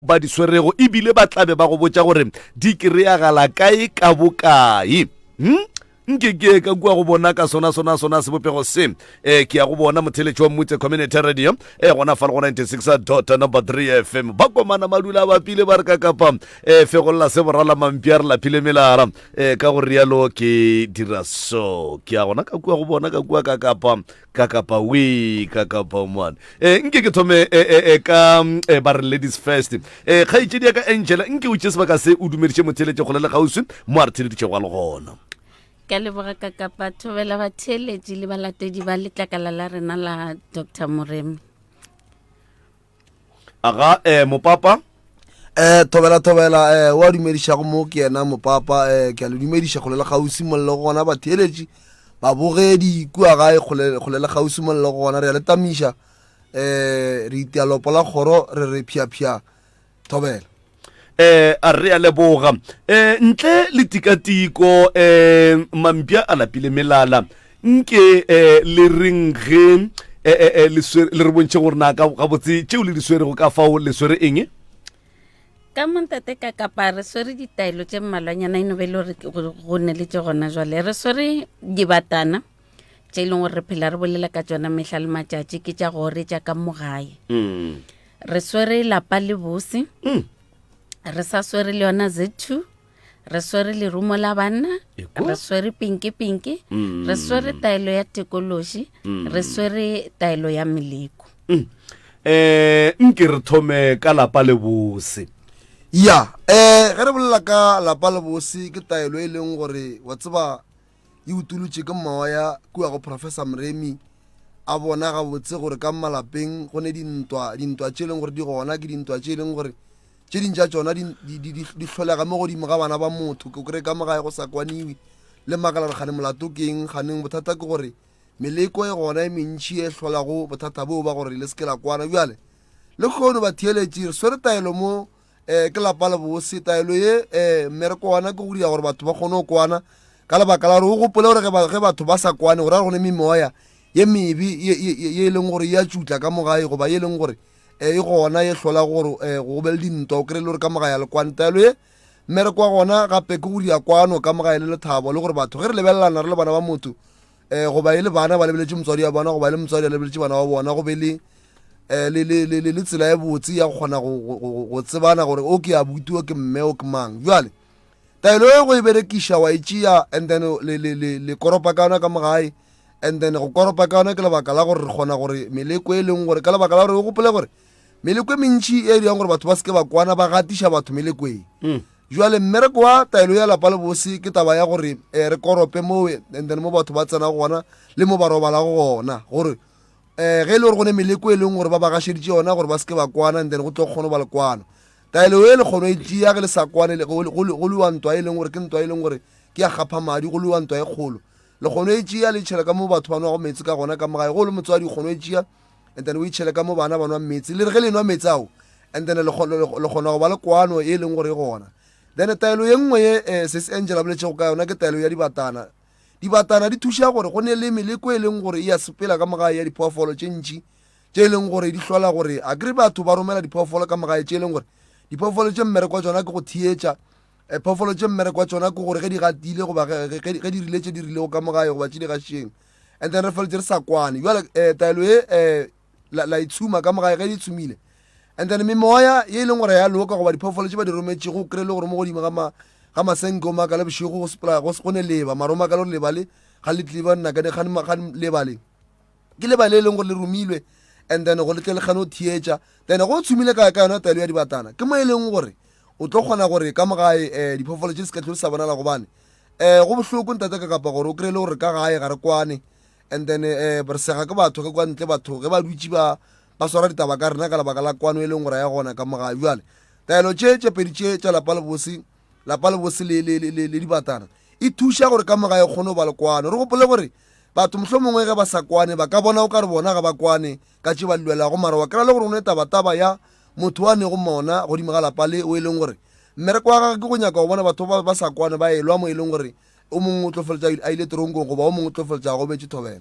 Ba di swerego e bile ba tla be ba go botša gore di kry-agala kae ka bokae. Hm? Nke ke ye ka kua go bona ka sona sona sona sebopego se. E, ke ya go bona motheletši wa Mmutse Community Radio e gona fa le go 96 dot number 3 FM. Ba komana madula a bapile ba re ka kapa e fegolla se borala mampi a re lapile melara. E, ka go rialo ke dira so. Ke ya gona ka kua go bona ka kua ka kapa Kakapa we kakapa man. Eh nke ke thome eh, eh, eh, ka eh, ba re ladies first. Eh kgaetšedi ya ka Angela nke o tše sebaka se o dumediše motheeletše kgole le kgauswi mo a re theeleditšego a le gona. Ke a leboga Kakapa thobela batheeletši le balatedi ba letlakala la rena la Doctor Moremi. Aga eh mopapa. Eh thobela thobela eh wa dumedišago mo ke yena mopapa eh ke a le dumediša kgole le kgauswi mo le lego gona batheeletši babogedi kua gae kgole kgole le kgauswi mo le lego gona re a le tamiša eh re itia lopo la kgoro re re phia phia thobela. Eh a re a leboga eh ntle le tikatiko eh mampya a lapile melala nke eh le reng ge eh, eh, eh, le swere- le re bontšhe gore na ka gabotse tšeo le di swerego ka fao le swere eng Ka mo ntate ka kapa re swere ditaelo tše mmalwanyana e no be e le gore ke- go go ne le tše gona jwale re swere dibatana tše e leng gore re phela re bolela ka tšona mehla le matšatši ke tša gore tša ka mo gae mm. re swere lapa le bose Mm. re sa swere le yona z2 re swere lerumo la banna Eko. re swere pinki pinki Mm. re swere taelo ya tekološi re swere taelo ya meleko Mm. Eh, nke re thome ka lapa le bose ya eh ge re bolela ka lapa le bose ke taelo e leng gore wa tseba e utolotše ke moya kua go Professor Mremi a bona gabotse gore ka malapeng go ne dintwa, dintwa tše e leng gore di gona ke dintwa tše e leng gore tše ding tša tšona di, di, di, di hlolega mo godimo ga bana ba motho. Ke kry ka mo gae go sa kwaniwe le makala gore kgane molato ke eng, kganeng bothata ke gore meleko e gona e mentši e hlolago bothata boo ba gore le se ke la kwana. Bjale le kgono batheeletši re swere taelo mo um ke lapa le bose taelo ye um mmereko wana ke go dira gore batho ba kgone go kwana ka lebaka la gore o gopole gore ge batho ba sa kwane go ra gore go ne memoya ye mebe ye e leng gore ya tšutla ka mogae goba ye e leng gore um e gona ye hlola gore um go be le dintwa o kry-e le gore ka mogae ya le kwane taelo ye mmereko wa gona gape ke go dira kwano ka mogae le lethabo le gore batho ge re lebelelana re le bana ba motho um goba e le bana ba lebeletše motswadi wa bona goba e le motswadi a lebeletše bana ba bona go be le um le, le, le, le, le tsela e botse ya go kgona go, go, go, go tsebana gore o ke abuti o ke mme o ke mang jale taelo e go e berekiša wa e tšea and then le, le, le, le koropa ka yona ka mogae and then go koropa ka yona ke lebaka la gore re kgona gore meleko e leng gore ka lebaka la gore o gopole gore meleko e mentši e dirang gore batho ba seke ba kwana ba gatiša batho melekoeng mm. Jwale mmereko wa taelo ya lapa le bose ke taba ya gore eh, re korope moo and then mo batho ba tsenago gona le mo ba robalago gona gore um ge e le gore go ne meleko e leng gore ba ba gašeditše yona gore ba seke ba kwana and then go tlo kgone ba le kwana. Taelo e le kgono e tšea ge le sa kwane go lwewa ntwa e leng gore ke ntwa e leng gore ke ya kgapha madi go lwewa ntwa e kgolo le kgono e tšea le tšhela ka mo batho ba nwago meetse ka gona ka mogae go le motswadi o kgono e tšea and then o e tšhele ka mo bana ba nwang meetse le re ge le nwa meetse ao and then le kgona go ba le kwano e leng gore e gona. Then taelo ye nngwe ye eh, Sis Angel a boletšego ka yona ke taelo ya dibatana. Dibatana di thuša gore go ne le meleko e leng gore e ya sepela ka mogae ya diphoofolo tše ntši tše e leng gore di hlola gore a kere batho ba romela diphoofolo ka mogae tše e leng gore diphoofolo tše mmereko wa tšona ke go theetša eh, phoofolo tše mmereko wa tšona ke gore ge di gatile goba ge di rile tše di rilego ka mogae goba tše di gašeng and then re feletše re sa kwane jale um taelo ye um la, la itshuma ka mogae ge di tshumile and then memoya ye e leng gore ya loka goba diphoofolo tše ba di rometšego o kry-e le gore mo godimo ga ma ga masenke o makale bošego go sepela go go ne leba mara o makale gore leba le ga le tlile ba nna ka ga leba le ke leba le e leng gore le romilwe and then go le tle le kgane go theetša then go tshumile ka ka yona taelo ya dibatana ke mo e leng gore o tlo kgona gore ka mogae um eh, diphoofolo tše di se ka tlhole sa bonala gobane um go bohloko ntate ka kapa gore o kry-e le gore ka gae ga re kwane And then eh, re sega ke batho ge kwa ntle batho ge ba dutše ba ba swara ditaba ka rena ka lebaka la kwano e leng gore ya gona ka mogae. Bjale taelo tše tše pedi tše tša lapa le bose, lapa le bose le, le, le, le dibatana e thuša gore ka mogae kgone go ba le kwano. Re gopole gore batho mohlomongwe ge ba sa kwane ba ka bona o ka re bona ga ba kwane ka tše ba lwelago, mara wa kry-a le gore o ne tabataba ya motho wa nego mona godimo ga lapa le o e leng gore mmereko wa gagwe ke go nyaka go bona batho ba ba sa kwane ba elwa mo e leng gore O mongwe o tlo feletša a ile teronkong goba o mongwe o tlo feletša a gobetše thobela.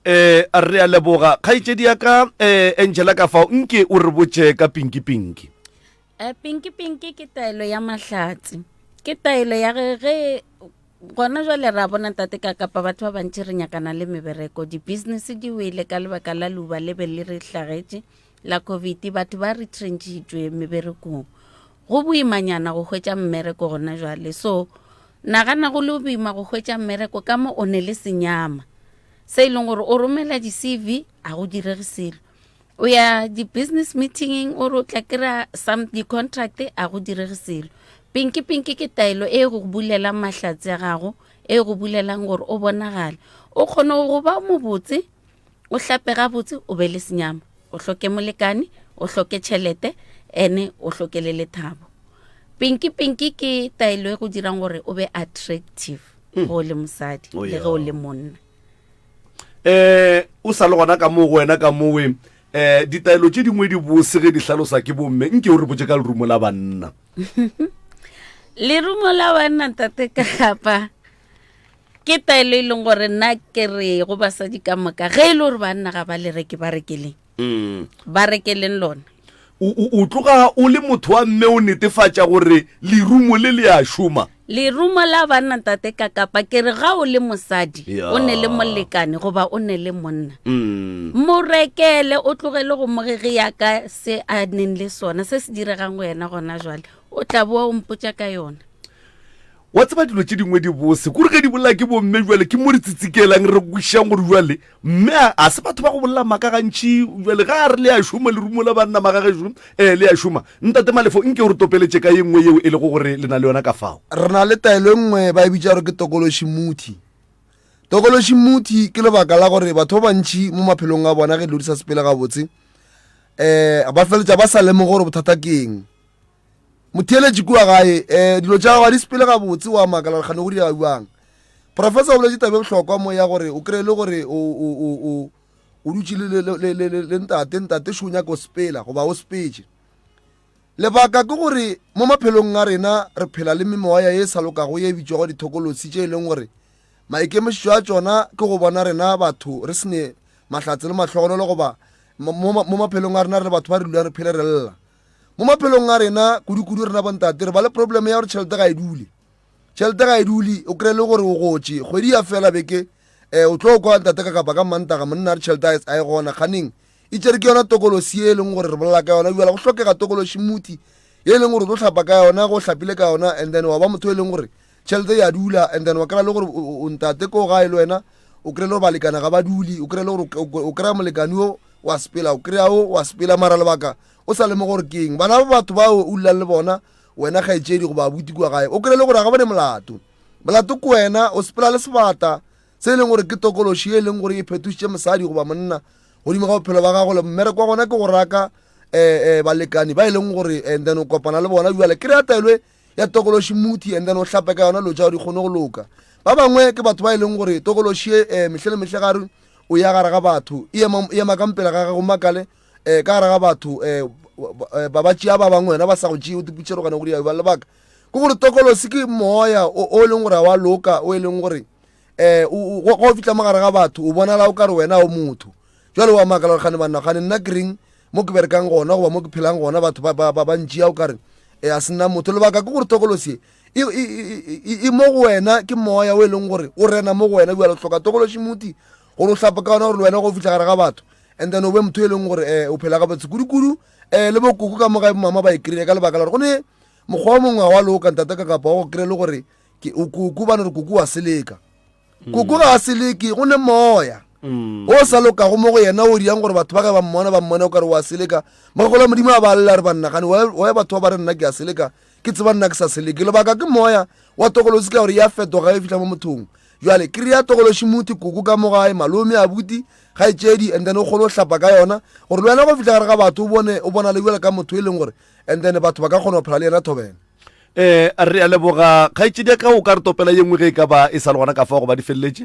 Eh, re a leboga kgaetšedi ya ka eh, Angela ka fao nke o re botše ka Pinki Pinki. Eh, pinki pinki ke taelo ya mahlatse ke taelo ya ge ge gona jwale ra bona ntate ka kapa batho ba bantši re nyakana le mebereko di-business di wele ka lebaka la luba le be le re hlagetše la covid batho ba retrenchitšwe meberekong go boimanyana go hwetša mmereko gona jwale so nagana go le boima go hwetša mmereko ka mo o ne le senyama se e leng gore o romela di-cv a go direge selo o ya di-business meetingeng o re o tla kry-a some di-contract a go direge selo pinki pinki ke taelo e go bulelang mahlatse a gago e go bulelang gore o bonagale o kgone go ba mobotse o hlape gabotse o be le senyama o hloke molekane o hloke tšhelete ene o hloke le lethabo pinki pinki ke taelo e go dirang gore o be attractive mm. go le mosadi oh, le ge o le monna eh o sa le gona ka mo go wena ka mowe eh ditaelo tše dingwe di bose ge di hlalosa ke bomme nke o re botse ka lerumo la banna lerumo la banna ntate kapa ke taelo e leng gore nna ke re go basadi ka moka ge e le gore banna ga ba le reke ba rekeleng mm. ba rekeleng lona o tloga o le motho wa mme o netefatša gore lerumo le le a šoma lerumo la banna ntate ka kapa ke re ga o le mosadi o ne le molekane goba o ne le monna mm. mo rekele o tlogele go mogege ka se a neng le sona se se diregang go yena gona jwale o tla boa o mpotša ka yona Wa tseba dilo tše dingwe di bose kore ge di bolela ke bomme jwale ke mo re tsitsikelang re kwešišang gore jwale mme a se batho ba go bolela maaka gantši jwale ga a re le a šoma lerumo la banna magagešo um eh, le a šoma ntate malefo nke o re topeletše ka ye nngwe yeo e lego gore le na le yona ka fao re na le taelo e nngwe ba e bitša gore ke tokološi muthi tokološi muthi ke lebaka la gore batho ba bantši mo maphelong a bona ge dilo di sa sepele gabotse um ba feletša ba sa lemoge gore bothata ke eng Motheeletši kua gae, um dilo tša gago ga di sepele gabotse, wa makala gore kgane go direga bjang. Professor o boletše taba e bohlokwa mo ya gore o kry-e le gore o o dutše le ntate, ntate šo o nyaka go sepela goba o sepetše. Lebaka ke gore mo maphelong a rena re phela le memoya ye e sa lokago ye e bitšwago dithokolosi tše e leng gore maikemišetšo a tšona ke go bona rena batho re se ne mahlatse le mahlogonolo goba mo maphelong a rena re le batho ba re dulang re phele re lla. Mo maphelong a rena, kudu-kudu rena bontate, re ba le problem ya gore tšhelete ga e dule. Tšhelete ga e dule, o kry-e le gore o gotše, kgwedi ya fela beke, um o tlo kwa ntate ka kapa ka Mantaga monna a re tšhelete a e gona, kganeng e tšere ke yona tokolosi e leng gore re bolela ka yona. Bjale go hlokega tokološi muthi ye e leng gore o tlo hlapa ka yona, go hlapile ka yona, and then wa ba motho e leng gore tšhelete ya dula, and then wa kry-a le gore o ntate ko gae le wena o kry-e le gore balekane ga ba dule, o kry-e le gore o kry-a molekane yo wa sepela, o kry-a o wa sepela, mara lebaka o sa lemoge gore ke eng bana ba batho bao o dulang le bona wena kgaetšedi goba abuti kua gae o kry-e le gore ga bone molato molato ke wena o sepela le sebata se e leng gore ke tokološi e leng gore e phetošitše mosadi goba monna godimo ga bophelo ba gago le mmereko wa gona ke go raka um balekani ba e leng gore and then o kopana le bona jale kry-a taelwe ya tokološi muthi and then o hlape ka yona lo tša di kgone go loka ba bangwe ke batho ba e leng gore tokološi e um mehle le mehle gare o ya gare ga batho e ema ka mpele ga gago makale um ka gare ga batho um ba ba tšea ba bangwe wena ba sa go tšee o tiputše rogane go ba lebaka ke gore tokolosi ke moya o e leng gore wa loka o e leng gore um go o fitlha mo gare ga batho o bonala o ka re wena o motho jale wa makala gore gane banna gane nna ke reng mo ke berekang gona goba mo ke phelang gona batho ba ntšea o ka re um a se nna motho lebaka ke gore tokolosi e, e, e, e mo go wena ke moya o e leng gore o rena mo go wena bjale o hloka tokološi moti gore o hlapa ka ona gore le wena go fitlha gare ga batho and then o be motho e leng gore um o phela gabotse kudu-kudu um le bokoko ka moga mama ba e kry-ile ka lebaka la gore go ne mokgwa o mongwe wa loka ntate ka kapa wa go kry-e le gore koko ba ne re koko wa seleka mm. koko ga a seleke go ne moya mm. o sa lokago mo go yena o diang gore batho ba ge ba mmona ba mmona o kare wa seleka mogolo wa modimo a ba lela re banna gane wa batho ba ba re nna ke a seleka ke tseba nna ke sa seleke lebaka ke moya wa tokolosi ka gore ya fetoga e fitlha mo mothong Jwale kry-a tokološi muthi koko ka mo gae malome abuti kgaetšedi and then o kgone go hlapa ka yona gore le wena go fihla gare ga batho o bone o bona le bjale ka motho e leng gore and then batho ba ka kgona go phela le yena thobela. Eh re a leboga kgaetšedi ya ka o ka re topela ye nngwe ge e ka ba e sa le gona ka fao goba di feleletše?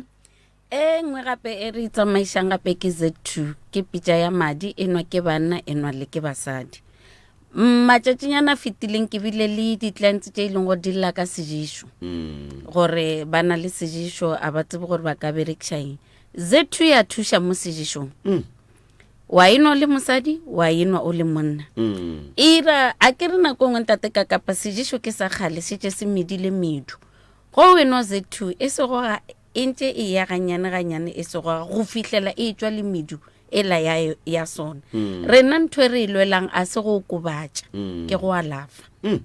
E nngwe gape e re itsamaišang gape ke Z2 ke pitša ya madi e nwa ke banna e nwa le ke basadi. Matšatšinyana a fetileng ke bile le di-clients tše e leng gore di lla ka sejišo mm. gore ba na le sejišo a ba tsebe gore ba ka berekiša eng z2 ya thuša mo sejišong mm. Wa enwa o le mosadi, wa enwa o le monna. Mm. Ira a ke re nako nngwe ntate ka kapa seješo ke sa kgale se tše se medile medu. Go o enwa Z2 e segoga e ntše e ya ganyane ganyane e segoga go fihlela e tšwa le medu ela ya, ya sona. Mm. Rena ntho e re e lwelang a se go okobatša, mm. ke go alafa. Mm.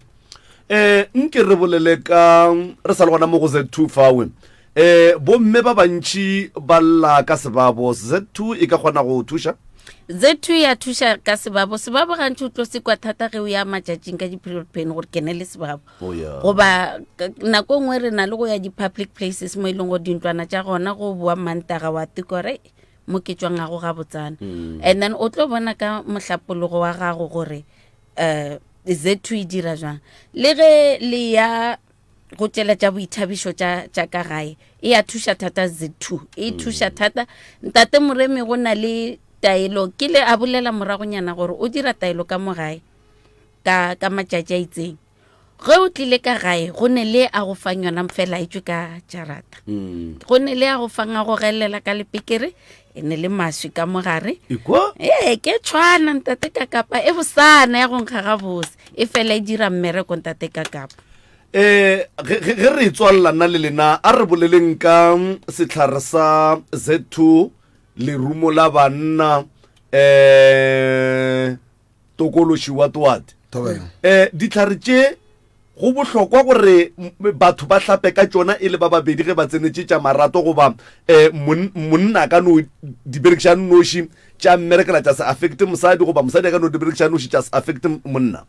Eh, nke re bolele ka re sa le gona mo go Z2 fawe. Eh, bomme ba bantši ba lla ka sebabo. Z2 e ka kgona go thuša? Z2 ya thuša ka sebabo. Sebabo gantši o tlo se kwa thata ge o ya matšatšing ka di-period pain gore ke ne le sebabo. Oh, yeah. Goba nako e nngwe re na le go ya di-public places mo e leng gore dintlwana tša gona go boa mantaga wa tikore mo ke tšwang gago gabotsana. Mm. And then o tlo bona ka mohlapologo wa gago gore um Z2 e dira jwang. Le ge le ya go tšela tša boithabišo tša tša ka gae e a thuša thata Z2 e thuša thata ntate Moremi go na le taelo ke le a bolela moragonyana gore o dira taelo ka mo gae ka ka matšatši a itseng ge o tlile ka gae go ne le a go fang yona fela e tšwe ka jarata mm. go ne le a go fang a go gelela ka lepekere e ne le maswi ka mogare Ikwa? ee ke tshwana ntate ka kapa e bosana ya go nkga ga bose e fela e dira mmereko ntate ka kapa Eh, ge ge- ge re e tswalela nna le lena a re boleleng ka sehlare sa Z2 lerumo la banna eh tokološi wa toate Thobela. eh dihlare tše go bohlokwa gore batho ba hlape ka tšona e le ba babedi ge ba tsenetše tša marato goba um monna a ka no di berekiša noši tša mmerekela tša se affecte mosadi goba mosadi a ka no di berekiša noši tša se affecte monna.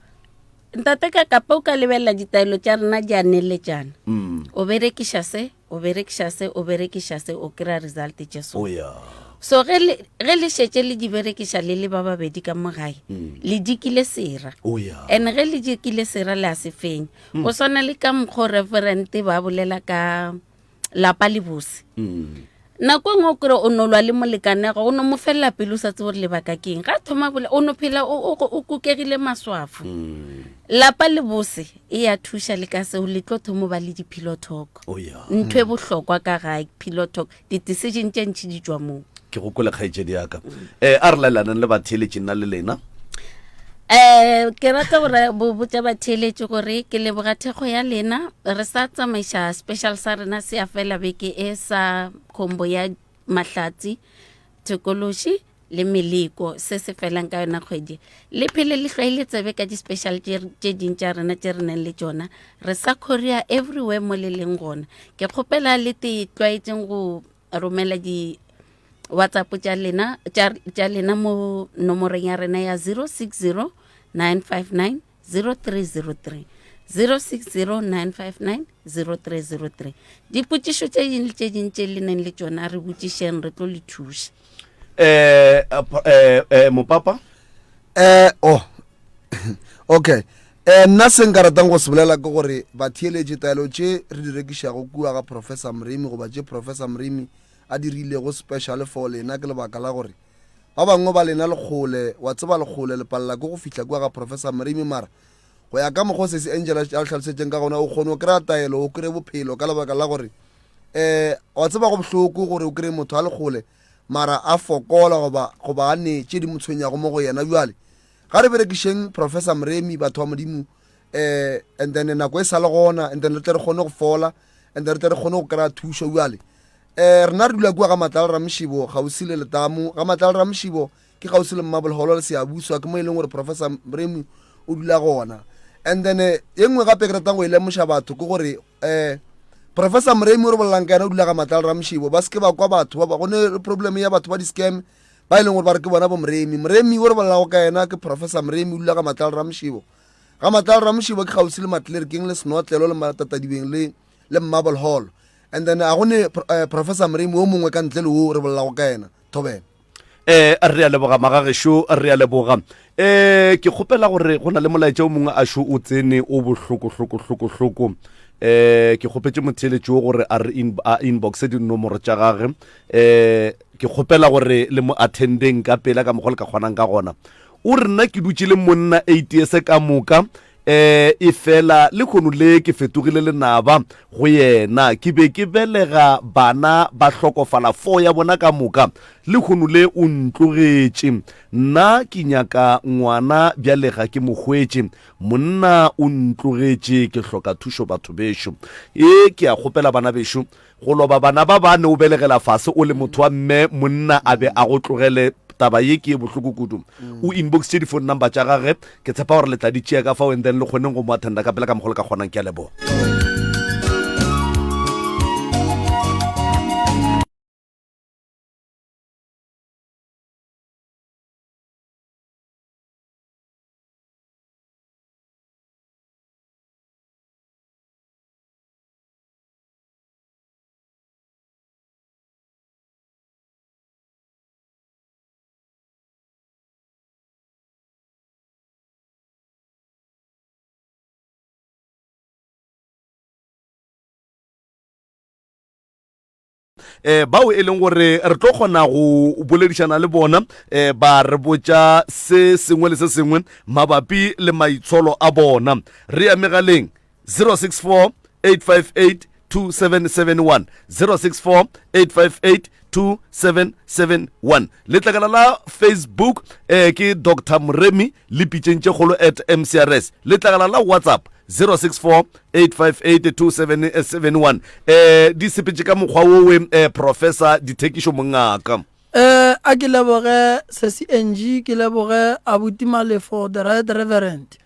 Ntate ka kapa o ka lebelela ditaelo tša rena di a neletšana. Mm. O berekiša se, o berekiša se, o berekiša se, o kry-a result tše so. Oh, yeah. So ge le, ge le šetše le di berekiša le le ba babedi ka mo gae, mm. le dikile sera. Oh, yeah. And ge le dikile sera le a se fenya. Mm. Go swana le ka mokgwa referente ba bolela ka lapa le bose. Mm. Nako e nngwe o kry o no lwa le molekanego, o no mo felela pelo o sa tsebe gore lebaka ke eng. Ga thoma bola o no phela o, o, o kukegile maswafo. Mm. Lapa le bose e ya thuša le ka seo le tlo thomo ba le di-pillow talk. Oh, yeah. Ntho e bohlokwa ka gae pillow talk, di-decision tše ntši di tšwa moo. Ke go kwele kgaetšedi ya ka. Eh, a re laelaneng le batheeletši nna le lena. Eh, ke rata go ra- bo botša batheeletši gore ke leboga thekgo ya lena. Re sa tsamaiša special sa rena se ya fela beke e sa combo ya Mahlatsi, Thekološi le Meleko se se felang ka yona kgwedi. Le phele le hlwaile tsebe ka di-special tše tše ding tša rena tše re nang le tšona. Re sa courier everywhere mo le leng gona. Ke kgopela le te tlwaetseng go romela di WhatsApp tša lena tša, tša lena mo nomoreng ya rena ya 060 959 0303 060 959 0303 dipotšišo tše ding le tše ding tše le neng le tšona re botšišeng re tlo le thuša eh, eh, eh, mopapa eh oh okay eh nna se nka ratang go se bolela ke gore batheeletše taelo tše re di rekišago kua ga professor Mremi goba tše professor Mremi a dirilego special for lena ke lebaka la gore ba bangwe ba lena le kgole, wa tseba le kgole le palela ke go fihla kua ga Professor Mrimi mara go ya ka mokgwa sesi Angel a le hlalosetšeng ka gona o kgone go kry-a taelo o kry-e bophelo ka lebaka la gore um wa tseba go bohloko gore o kry-e motho a le kgole mara a fokola goba goba a ne tše di mo tshwenyago mo go yena bjale ga re berekišeng Professor Mremi batho ba modimo um and then nako e sa le gona and then re tle re kgone go fola and then re tle re kgone go kry-a thušo bjale um rena re dula kua ga matlala ramoshibo gausi le letamo ga matlala ramoshibo ke gausi le mmabolholo le seabuswa ke mo e leng gore professor mremi o dula gona and then eh, ye nngwe gape ke ratang go e lemoša batho ke gore um professor mremi o re bolelang ka yena o dula ga matlala ramoshibo ba seke ba kwa batho ba ba go ne problem ya batho ba di-scam ba e leng gore ba re ke bona bo mremi mremi o re bolelago ka yena ke professor mremi o dula ga matlala ramoshibo Ga Matlala Ramošibo ke gausi le Matlerkeng le Senotlelo le Matatadibeng le le Marble Hall. And then a go ne eh, Professor Moremi o mongwe ka ntle le wo re bolelago ka yena. Thobela. Eh, re a leboga magagešo, re a leboga. Eh, ke kgopela gore go na le molaetša o mongwe a šo o tsene o bohloko hloko hloko hloko. Eh, ke kgopetše motheeletši wo gore a re in, a inboxe dinomoro tša gage. Eh, ke kgopela gore le mo attendeng ka pela ka mokgwa le ka kgonang ka gona. O re nna ke dutše le monna ATS ka moka. Um efela lehono le ke fetogile lenaba go yena. Ke be ke belega bana ba hlokofala fo ya bona ka moka. Lehono le o ntlogetše. Nna ke nyaka ngwana bjale ga ke mo hwetše. Monna o ntlogetše ke hloka thušo batho bešo. E ke a kgopela bana bešo Go loba bana ba bane o belegela fase o le motho wa mme monna a be a go tlogele taba ye ke ye bohloko kudu. O inboxitše di phone number tša gage ke tshepa gore le tla di tšea ka fao and then le kgoneng go mo attenda ka pela ka mokgo le ka kgonang ke a leboga. eh bao e leng gore re tlo kgona go boledišana le bona eh ba re botša se sengwe le se sengwe mabapi le maitsholo a bona re ya megaleng 064 858 2771 064 858 2771 letlakala la facebook eh, ke dr moremi le pitšeng tše kgolo at mcrs letlakala la whatsapp 064 858 2771 eh di sepetše ka mokgwa wowe eh, professor dithekišo mongaka Eh, a ke leboge sesi Angie, ke leboge abuti Malefo, the right reverend.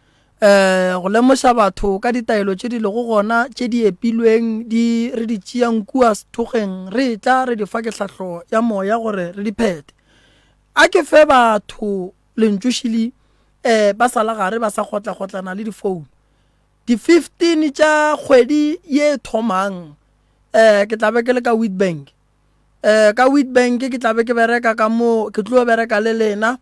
Eh, go lemoša batho ka ditaelo tše di lego gona tše di epilweng di re di tšeang kua sethokgweng re etla re di fa ke tlhahlo ya moya gore re di phethe. A ke fe batho lentšu šili eh, ba sa la gare ba sa kgotla-kgotlana le difounu. Di 15 tša kgwedi ye thomang eh, ke tla be ke le ka Witbank. Eh, ka Witbank ke tla be ke bereka ka mo, ke tlo bereka le lena.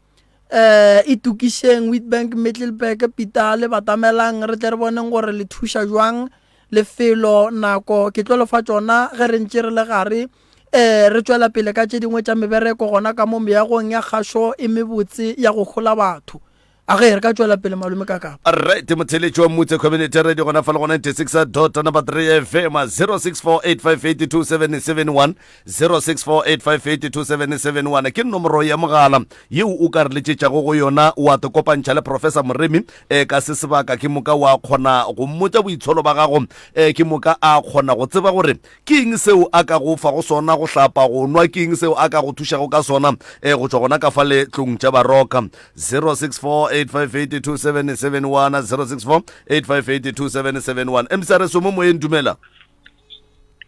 Eh, itokišeng Witbank, Middelburg, Pitale, batamelang re tle re boneng gore le thuša jwang lefelo, nako, ke tlo le fa tšona ge re ntše re le gare eh re tšwela pele ka tše dingwe tša mebereko gona ka mo meagong ya kgašo e mebotse ya go hola batho. A ge re ka tšwela pele malome ka kapa. Right, motheletši wa Mmutse Community Radio gona fa le gona 96 dot number 3 FM 0648582771 0648582771 ke nomoro ya mogala yeo o ka re letšetšago go yona wa te kopantšha le Professor Moremi e ka se sebaka ke moka wa kgona go mmotša boitsholo ba gago e ke moka a kgona go tseba gore Ke eng seo a ka go fago sona go hlapa, go nwa? Ke eng seo a ka go thušago ka sona e, go tšwa gona ka fa letlong tša Baroka? 0648582771 0648582771 MC a re so mo moyeng dumela.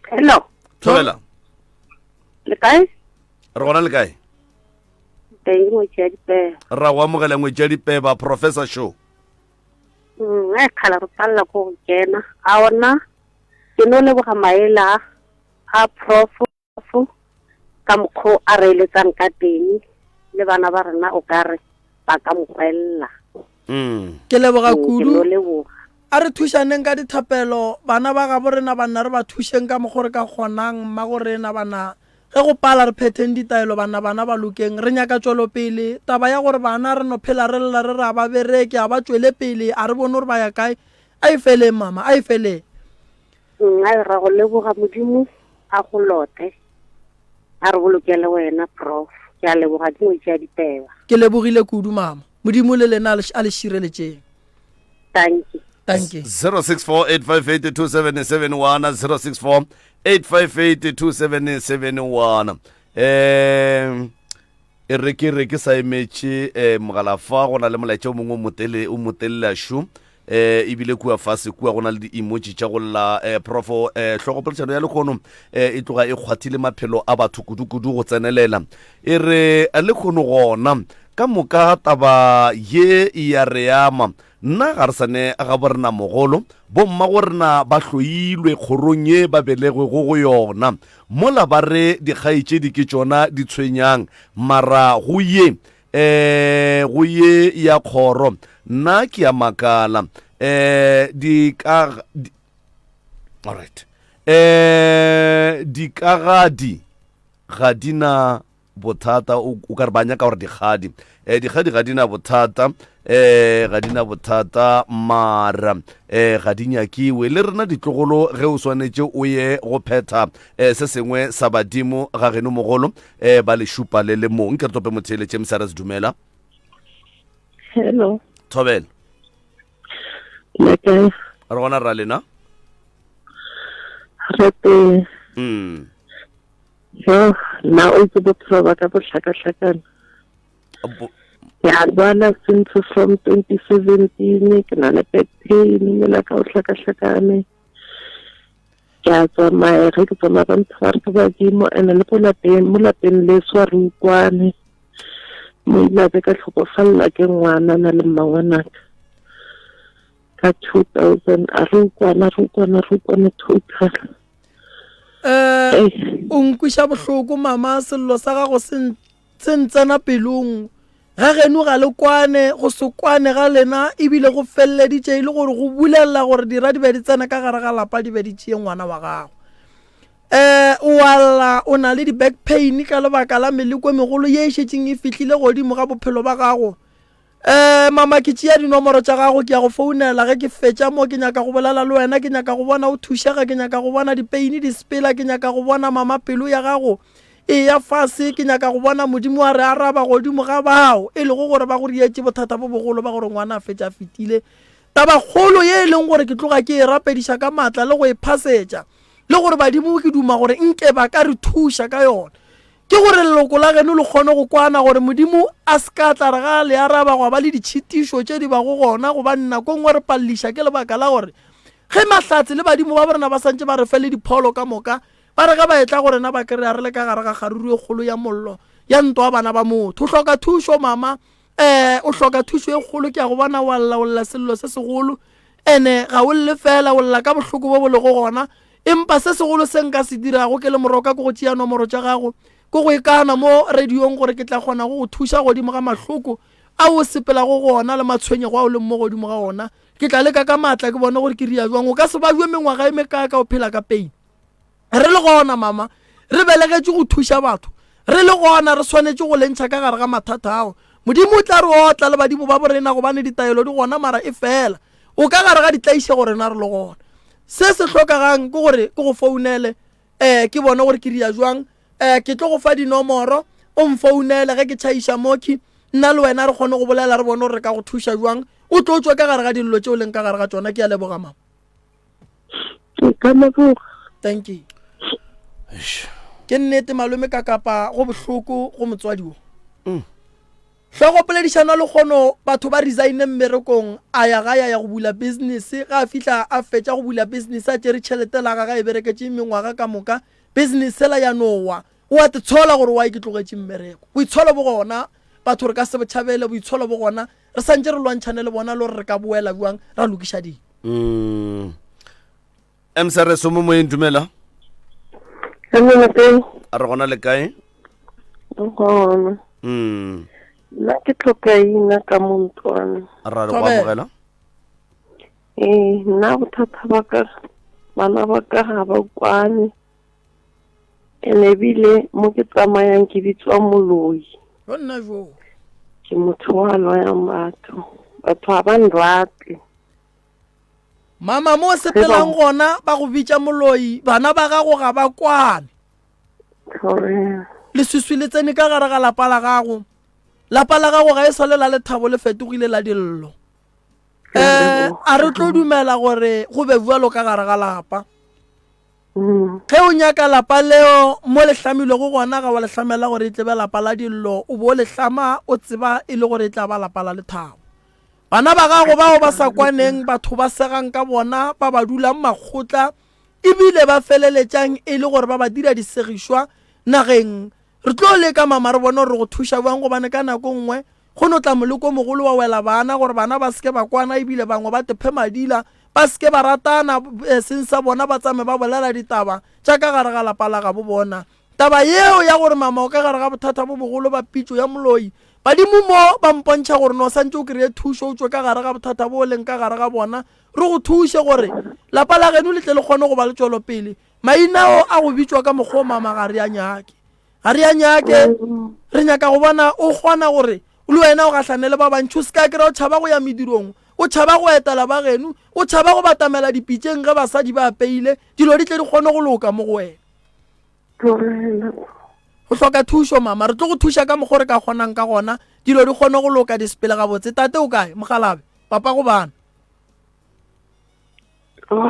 Hello. Thobela. Le kae? Re gona le kae? Teng ngwetši ya dipeba. Ra go amogela ngwetši ya dipeba Professor Show. Mm, e kgala re palela ko go kena. A ona Ke no leboga maele a a Prof ka mokgo a re eletsang ka teng le bana ba rena o ka re ba ka mo gwella. Mm. Ke leboga Mm, ke kudu. no leboga. A re thušaneng ka dithapelo bana ba gabo rena banna re ba thušeng ka mokgo re ka kgonang mmago rena bana ge go pala re phetheng ditaelo banna bana ba lokeng re nyaka tšwelopele taba ya gore bana re no phela re lla re re a ba bereke a ba tšwele pele a re bone gore ba ya kae A e feleng, mama, a e feleng. Nna ra go leboga Modimo a go lote a re bolokele wena prof ke a leboga ke ngwetši ya diteba. Ke lebogile kudu mama. Modimo le lena a le šireletšeng. Dankie. Dankie. 0648582771 0648582771 um E re ke re ke sa emetše eh, mogala fa go na le molaetša o mongwe o motele o motelele a šo eh ebile kua fase kua go na le di-emoji tša go lla eh, profo eh, hlogopoledišano ya lekgono eh, e tloga e kgwathile maphelo a batho kudu-kudu go tsenelela e re eh, lekgono gona ka moka taba ye e ya re ama nna ga re sane ga borena mogolo bomma go rena ba hloilwe kgorong ye ba belegwego go yona Mola ba re dikgaetšedi ke tšona di tshwenyang, mara go ye eh go ye ya kgoro nna ke a makala eh di ka di, alright eh dikagadi ga di na. bothata o ka re ba nyaka gore dikgadi um dikgadi ga di na bothata um ga di na bothata mara um ga di nyakiwe le rena ditlogolo ge o swanetše o ye go phetha um se sengwe sa badimo ga geno mogolo um ba lešupa le le mong ke re tope motheeletše msrs dumela Hello. Thobela. Le kae? Re gona ra lena. Re teng. Yo, nna o itse bophelo ba ka bo hlakahlakana. Ke a lwala since from 2017 ke na le back pain mmele ka o hlakahlakane. Ke a tsamaya ge ke tsamaya ba ntho ba re ke badimo and le ko lapeng mo lapeng leso a re ukwane. Mo ile a be ka tlhokofalela ke ngwana na le mmangwanaka ka 2000 a re ukwana re ukwana re ukwana total. Eh, o nkwiša bohloko mama sello sa gago se se ntsena pelong ga geno ga le kwane go se kwane ga lena ebile go feleleditše e le gore go bulelela gore dira di be di tsena ka gare ga lapa di be di tšee ngwana wa gago um o a lla o na le di-back pain ka lebaka la meleko e megolo ye e šetšeng e fihlile godimo ga bophelo ba gago um mama ke tšea dinomoro tša gago ke ya go founela ge ke fetša mo ke nyaka go bolela le wena ke nyaka go bona o thušega ke nyaka go bona dipeini di sepela ke nyaka go bona mama pelo ya gago e ya fase ke nyaka go bona modimo wa re araba godimo ga bao e lego gore ba go rietše bothata bo bogolo ba gore ngwana a fetša a fetile tabakgolo ye e leng gore ke tloga ke e rapediša ka maatla le go e phasetša le gore badimo ke duma gore nke ba ka re thuša ka yona ke gore leloko la geno le kgone go kwana gore modimo a se ka tla re ga le araba gwa ba le ditšhitišo tše di bago gona gobane nako nngwe re paleliša ke lebaka la gore ge mahlatse le badimo ba borena ba santše ba re fe le dipholo ka moka ba re ge ba etla go rena ba kry-a re le ka gare ga kgaruru e kgolo ya mollo ya ntwa bana ba motho o hloka thušo mama um o hloka thušo e kgolo ke ya go bona wa lla o lla sello se segolo Ene ga o lle fela, o lla ka bohloko bo bo lego gona. Empa se segolo se nka se dirago ke le moroka ke go tšea nomoro tša gago, ke go ikana mo radiong gore ke tla kgona go go thuša godimo ga mahloko ao o sepelago go ona le matshwenyego ao leng mo godimo ga ona. Ke tla leka ka maatla ke bone gore ke ria jwang. O ka se bajwe mengwaga e mekaaka o phela ka pain. Re le gona, mama, re belegetšwe go thuša batho. Re le gona, re swanetše go le ntšha ka gare ga mathata ao. Modimo o tla re otla le badimo ba borena gobane ditaelo di gona mara e fela o ka gare ga ditlaišego rena re le gona. Se se hlokagang ke gore ke go founele um ke bone gore ke ria jwang um ke tlo go fa dinomoro o mfounele ge ke tšhaiša mokhi nna le wena re kgone go bolela re bone gore re ka go thuša jwang o tlo tšwa ka gare ga dillo tše o leng ka gare ga tšona. Ke a leboga mama. Ka leboga. Thank you. Ke nnete malome ka kapa go bohloko go motswadi wo. Mm. Hlogo poledišano le kgono batho ba resigne mmerekong a ya gae a ya go bula business ga a fihla a fetša go bula business a tšere tšhelete la gagwe a e bereketše mengwaga ka moka business sela ya nowa o a titshola gore why ke tlogetše mmereko boitsholo bo gona batho re ka se botšhabele boitsholo bo gona re santše re lwantšhane le bona le gore re ka boela bjang ra lokiša dilo mm. Msrs o mo moyeng dumela. Hello lapeng. A re gona le kae? Gona. Mm. Nna ke tlhokaina ka montwane. Ra re go amogela. Ee, nna bothata ba ka bana ba ka ga ba kwane. Ene ebile mo ke tsamayang ke bitswa moloi. Yo nna jo. Ke motho wa loyang batho. Batho ga ba nrate. Mama mo o sepelang gona ba go bitša moloi, bana ba gago ga ba kwane. Leswiswi le tsene ka gare ga lapa la gago. Lapa la gago ga e sa le la lethabo le fetogile la dillo. Um a re tlo dumela gore go be bjalo ka gare ga lapa. Mm. Ge o nyaka lapa leo mo le hlamilwego gona ga wa le hlamela gore e tlebe lapa la dillo, o bo o le hlama o tseba e le gore e tla ba lapa la lethabo. Bana ba gago bao ba sa kwaneng, batho ba segang ka bona, ba ba dulang makgotla, ebile ba feleletšang e le gore ba ba dira disegišwa nageng. Re tlo leka, mama, re bone gore re go thuša bjang, gobane ka nako nngwe go no tla moleko o mogolo wa wela bana, gore bana ba se ke ba kwana, ebile bangwe ba tephe madila, ba se ke ba ratana seng sa bona, ba tsame ba bolela ditaba tša ka gare ga lapa la gabo bona. Taba yeo ya gore mama o ka gare ga bothata bo bogolo ba pitšo ya moloi, badimo mo ba mpontšha gore no santše o kreye thušo o tšwe ka gare ga bothata bo o leng ka gare ga bona, re go thuše gore lapa la geno le tle le kgone go ba le tšwelopele. Maina ao a go bitšwa ka mokgwa o mama ga re a nyake. Ga re a nyake, re nyaka go bona o kgona gore le wena o gahlane le ba bantši, o se ka kry-a o tšhaba go ya medirong, o tšhaba go etela ba geno, o tšhaba go batamela dipitšeng ge basadi ba apeile, dilo di tle di kgone go loka mo go wena. Tlogela. O hloka thušo mama, re tlo go thuša ka mokgo re ka kgonang ka gona, dilo di kgone go loka di sepele gabotse. Tate o kae? Mokgalabe, papa go bana. Oh,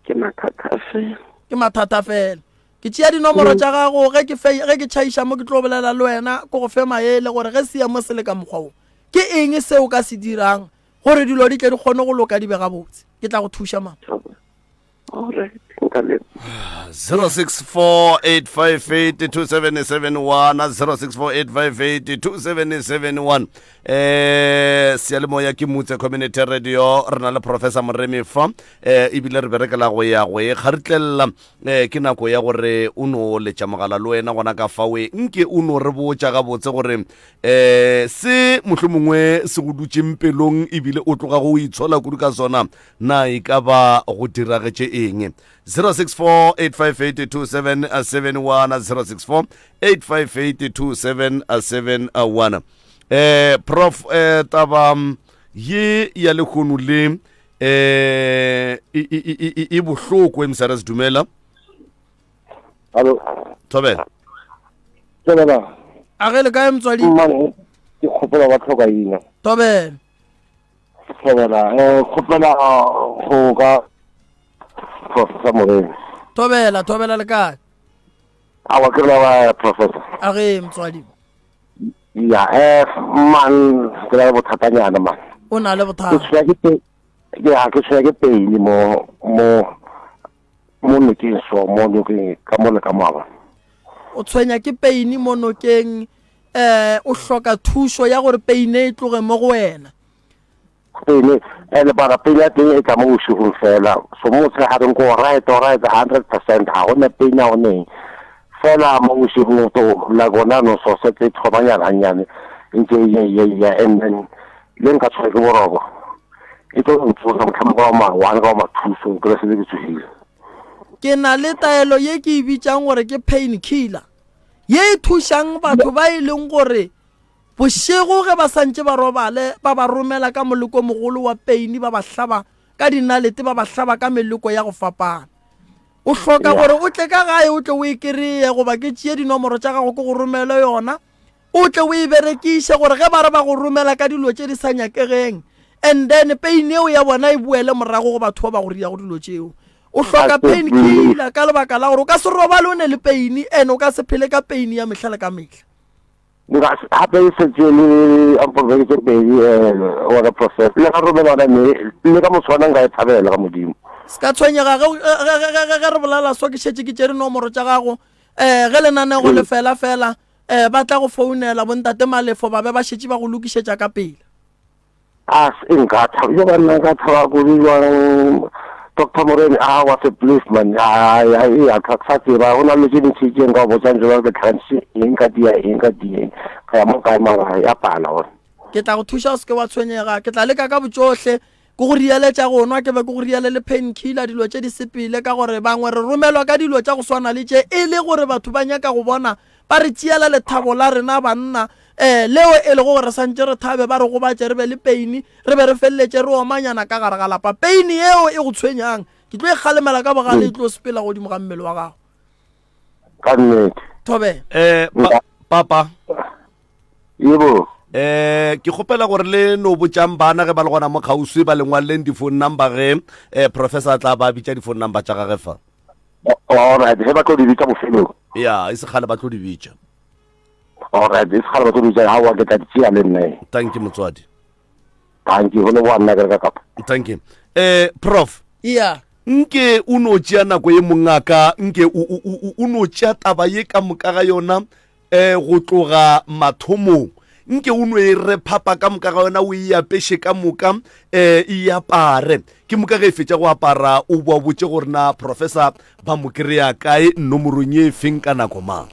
ke mathata fela. Ke mathata fela. Ke tšea dinomoro tša gago ge ke fe ge ke tšhaiša mo ke tlo bolela le wena ko go fe maele gore ge seemo se le ka mokgwa wo ke eng se o ka se dirang gore dilo di tle di kgone go loka di be gabotse. Ke tla go thuša mama. 0648582771 0648582771 eh seyalemoya ke mutse community radio re na le professor moremi fa eh ebile re berekela go ya go e kgaritlelela eh ke nako ya gore o no letša mogala le wena gona ka fawe nke o no re botša gabotse gore eh se mohlomongwe se go dutšeng pelong ebile o tloga go itshola kudu ka sona Na e ka ba go diragetše eng? 0648582771 0648582771 eh prof eh taba ye ya lehono le eh e, e, e, e bohloko msrs dumela Hallo. Thobela. Thobela. A ge le kae motswadi? Mmane, ke kgopela ba tlhoka ina. Thobela. Thobela, eh, kgopela go ka Professor Moremi. Thobela, thobela le kae? Awa ke rena ba Professor. A ge motswadi. Ya, eh, man, ke na le bothatanyana man. O na le bothata. Ke tshwaya ke pe ya ke tshwaya ke pain mo mo mo nokeng so mo nokeng ka mo le ka mo ba. O tshwenya ke pain mo nokeng eh o hloka thušo ya gore pain e tloge mo go wena. Pain ene bara pain ya teng e tla mo bošegong fela so mo motshegareng ko right right 100% ga gona pain ya goneng fela mo bošegong to la gona no so setse thomanyana gannyane ntse e ya ya and then le nka tshwara ke boroko e tlo ntsosa motlhamo ka ma one ka ma thuso ke setse ke tsogile. Ke na le taelo ye ke e bitšang gore ke pain killer ye e thušang batho ba e leng gore bošego ge ba santše ba robale ba ba romela ka moleko mogolo wa peini ba ba hlaba ka dinalete ba ba hlaba ka meleko ya go fapana. O hloka gore o tle ka gae o tle o e kereye goba ke tšee dinomoro tša gago ke go romele yona o tle o e berekiše gore ge ba re ba go romela ka dilo tše di sa nyakegeng and then pain eo ya bona e boele morago go batho ba ba go riago dilo tšeo. O hloka pain killer ka lebaka la gore o ka se robale o ne le pain and o ka se phele ka pain ya mehla le ka mehla. Gape e setse le ampolobeke tse pedi ora process le ga romela ona me le ka motshwana nka e thabela ka modimo. Se ka tshwenyega ge re bolela so ke šetše ke tšere nomoro tša gago um ge lenanego le fela fela um ba tla go founela bontate Malefo ba be ba šetše ba go lokišetša ka pela. A se nka thaba jo banna nka thaba kudu jwang Doctor Moremi a wa se please man a a a ka sa tseba go na le tše dintši tše nka go botsang jalo ke tlhantše eng ka dia eng ka dia ka ya mo kae mara ya pala gore Ke tla go thuša o se ke wa tshwenyega ke tla leka ka botšohle ke go riele tša go nwa ke be ke go riele le pain killer dilo tše di sepele ka gore bangwe re romelwa ka dilo tša go swana le tše e le gore batho ba nyaka go bona Ba re tšeela lethabo la rena banna, ee, leo e lego gore re santše re thabe, ba re gobatše, re be le peini, re be re feleletše re omanyana ka gare ga lapa. Peini yeo e go tshwenyang, ke tlo e kgalemela ka bogale, e tlo sepela godimo ga mmele wa gago. Ka nnete. Thobela. Eh, pa, papa. Yebo. Eh, ke kgopela gore le no botšang bana ge ba le gona mo kgauswi ba le ngwaleleng di-phone number ge eh, professor a tla ba bitša di-phone number tša gage fa. Alright, ge ba tlo di bitša bofelong. Ya, e se kgale ba tlo di bitša. Alright, e se kgale ba tlo di bitša, aowa ke tla di tšea le nna. Thank you motswadi. Thank you, go leboga nna ke re ka kapa. Thank you. Eh, prof. Yeah. Nke o no tšea nako ye mongaka, nke o, o, o, o no tšea taba ye ka moka ga yona E, go tloga mathomong, nke o no e rephapa ka moka ga yona, o e apeše ka moka, e, e apare. Ke moka ge e fetša go apara, o boa botše gore na professor ba mo kry-a kae, nomorong ye feng, ka nako mang.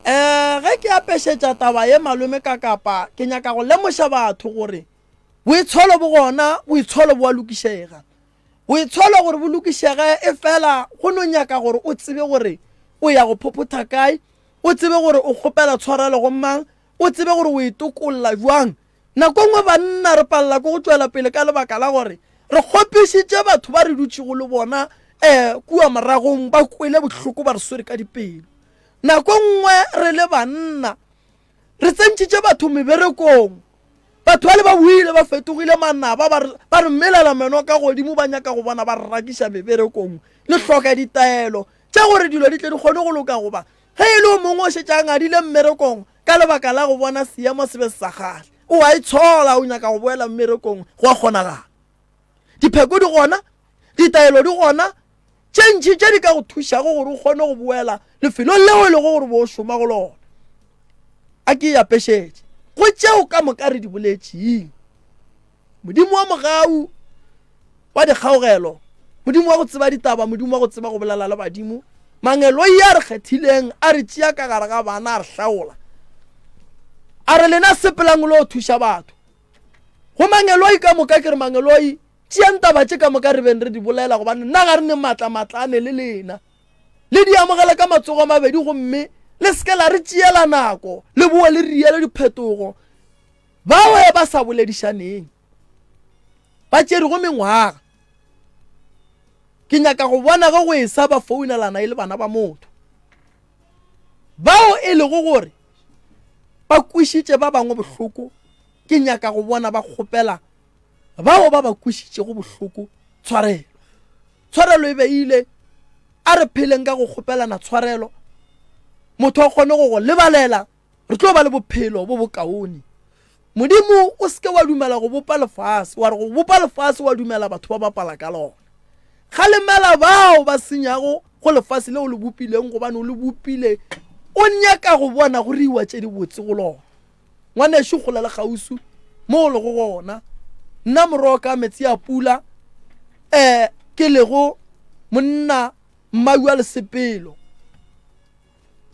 E, ge ke apešetša taba ye malome ka kapa, ke nyaka go lemoša batho gore boitsholo bo gona, boitsholo bo a lokišega. Boitsholo gore bo lokišege, efela go no nyaka gore o tsebe gore o ya go phophotha kae. O tsebe gore o kgopela tshwarelo go mang, o tsebe gore o itokolla bjang. Nako nngwe banna re palela ke go tšwela pele ka lebaka la gore re kgopišitše batho ba re dutšego le bona um kua moragong, ba kwele bohloko ba re swere ka dipelo. Nako nngwe re le banna re tsentšitše batho meberekong, batho bale ba boile ba fetogile manaba, ba re, ba re melela meno ka godimo, ba nyaka go bona ba re rakiša meberekong. Le hloka ditaelo tša gore dilo di tle di kgone go loka goba ge e le o mongwe o šetše a ngadile mmerekong ka lebaka la go bona seemo se be se sa kgahle, o a itshola, o nyaka go boela mmerekong, go a kgonagala. Dipheko di gona, ditaelo di gona tše ntši tše di ka go thušago gore o kgone go boela lefelong leo e lego gore bo o šoma go lona. A ke e apešetše go tšeo ka moka re di boletšeng. Modimo wa mogau wa dikgaogelo, Modimo wa go tseba ditaba, Modimo wa go tseba go bolela le badimo, mangeloi a re kgethileng a re tšea ka gare ga bana a re hlaola, a re lena sepelang lo thuša batho. Go mangeloi ka moka ke re mangeloi tšeang taba tše ka moka re beng re di bolela, gobane nna ga re ne maatla maatla a ne le lena. Le di amogele ka matsogo a mabedi gomme le se ke la re tšeela nako, le boe le riele diphetogo. Bao ba sa boledišaneng ba tšerego mengwaga, ke nyaka go bona ge go esa ba founelana e le bana ba motho. Bao e lego gore ba kwešitše ba bangwe bohloko, ke nyaka go bona ba kgopela bao ba ba kwešitšego bohloko tshwarelo. Tshwarelo e beile, a re pheleng ka go kgopelana tshwarelo, motho a kgone go go lebalela. Re tlo ba le bophelo bo bokaone. Modimo, o se ke wa dumela go bopa lefase, wa re go bopa lefase wa dumela batho ba bapala ka lona. Kgalemela bao ba senyago go lefase leo le bopileng, gobane o le bopile o nyaka go bona go riwa tše dibotse go lona. Ngwanešu kgole le kgauswi mo o lego gona, nna moroka metsi a pula, um ke lego monna mmayu wa lesepelo.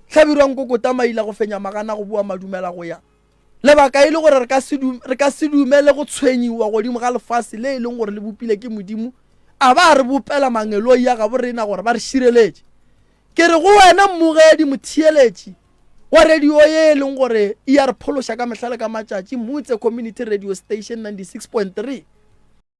Hlabirwa Nkokota Maila go fenya magana go boa madumela go ya. Lebaka e le gore re ka se re ka se dumele go tshwenyiwa godimo ga lefase le e leng gore le bopile ke Modimo, a ba a re bopela mangeloi a gabo rena gore ba re šireletše. Ke re go wena mmogedi, motheeletši wa radio ye e leng gore e a re phološa ka mehla le ka matšatši, Motse Community Radio Station 96.3.